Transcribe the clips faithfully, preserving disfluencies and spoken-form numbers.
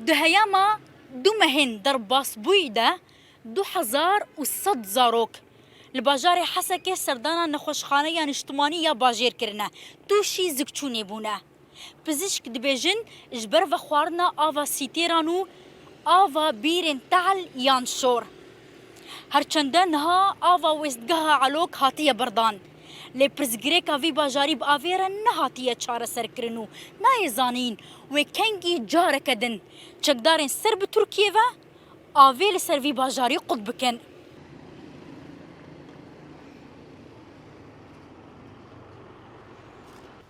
Di heyama du mehên derbasbûyî de du hezar û sed zarok li bajarê Hesekê serdana nexweşxaneya niştimanî ya bajêr kirine, tûşî zikçûnê bûne. Pizîşk dibêjin, ji ber vexwarina ava sîtêran û ava bîrên tehl yan şor. Her çende niha ava wêstgeha Elok hatiye berdan. Lê pirsgirêka vî bajarî bi avê re nehatiye çareserkirin û nayê zanîn wê kengî careke din çekdarên ser bi Tirkiyê ve avê li ser vî bajarî qut bikin.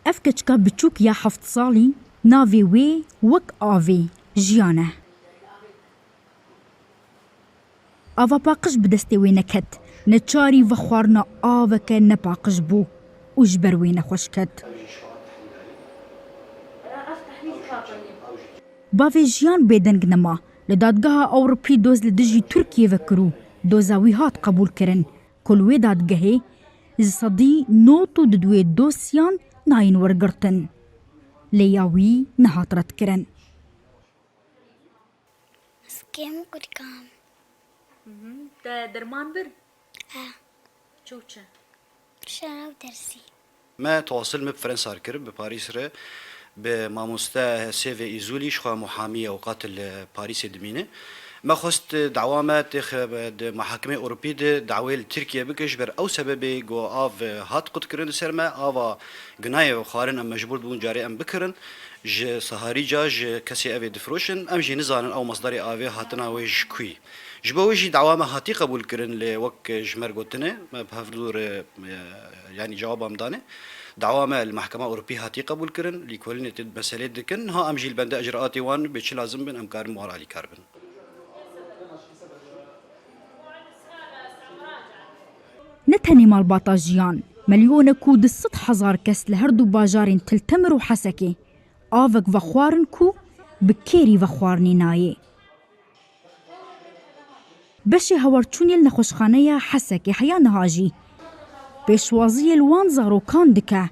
Ev keçika biçûk ya heft salî, navê wê wek avê Jiyan e. Ava paqij bi destê wê neket, neçarî vexwarina aveke nepaqij bû û ji ber wê nexweş ket. Bavê Jiyan bêdeng nema. Li dadgeha Ewropî doz li dijî Tirkiyê vekir û doza wî hat qebûlkirin, ku li wê dadgehê ji sedî nod û du wê dosyan nayên wergirtin. Lê ya wî nehat redkirin. Skim kurkam. Te derman bir? He. Çû çi? Şaraw dersî. Me tewasil me bi Fransa re kir, bi Parîs re, bi mamoste Sêvê Îzûlî, ji xwe muhamî ye, ewqat li Parîsê dimîne. Me xwest dawa me têxe di mehakimê Ewropî de dawê li Tirkiye bike, ji ber ew sebebê ku av hat qutkirin li ser me, ava gunayê xwarin em mecbûr dibûn carê em bikirin. Ji Saharîca ji kesê ev ê difiroşin, em jî nizanin ew mesderê avê hatina wê ji ku yî. Ji bo wê jî dawa me hatî qebûl kirin, lê wek ji me re gotine, me bi hev dû re, e, yanî cewaba em dane. Dawa me li Mehkema Ewropî hatî qebûl kirin, lîkolînê tê meselê dikin. Niha em jî li bende icraatê wan bê çi lazim bin, em karin wan re alîkar bin. Ne tenê malbata Jiyan, milyonek û du sed hezar kes li her du bajarên Til Temir û Hesekê avek vexwarin ku bi kêrî vexwarinê nayê. Beşê hewarçûnê li nexweşxaneya Hesekê heya niha jî pêşwaziyê li wan zarokan dike,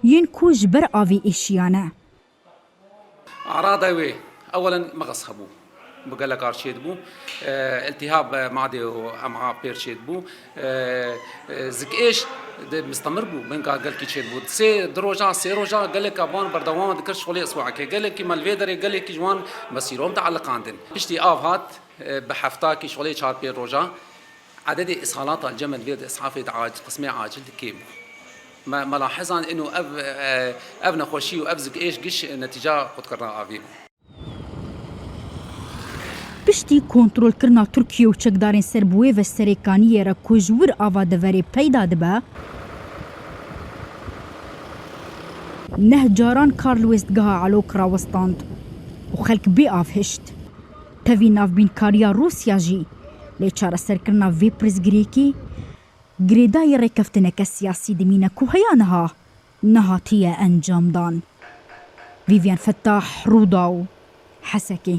yên ku ji ber avê êşiyane. Erada wê, ewelen mexes hebû. Bi gelek kar çêdibû. E, iltihab, e, madê û em'a pêr çêdibû. E, e, zikêş de mistemir bû. Binka gelkî çêdibû. Sê, du roja, sê roja gelek van berdewam dikir şolê iswaeke. Gelekî me li vê derê gelekî ji wan mesîro mutaliqandin. Piştî av hat, e, bi heftakî şolê çar pêr roja. Ededê îshalata cem li vê di îshafê di ac-, qismê acil di kêm bû. Me, me lahizan ino ev, e, ev nexweşî û ev zikêş giş netîca qutkirina avê bû. Piştî kontrolkirina Tirkiye û çekdarên ser bi wê ve serêkaniyê re ku ji wir ava deverê peyda dibe, neh caran kar li wêstgeha Elok rawestand û xelk bê av hişt. Tevî navbînkariya Rûsya jî lê çareserkirina vê pirsgirêkê girêdayî rêkeftineke siyasî dimîne ku heya niha nehatiye encamdan. Vîvyen Fettah, Rûdaw, Hesekê.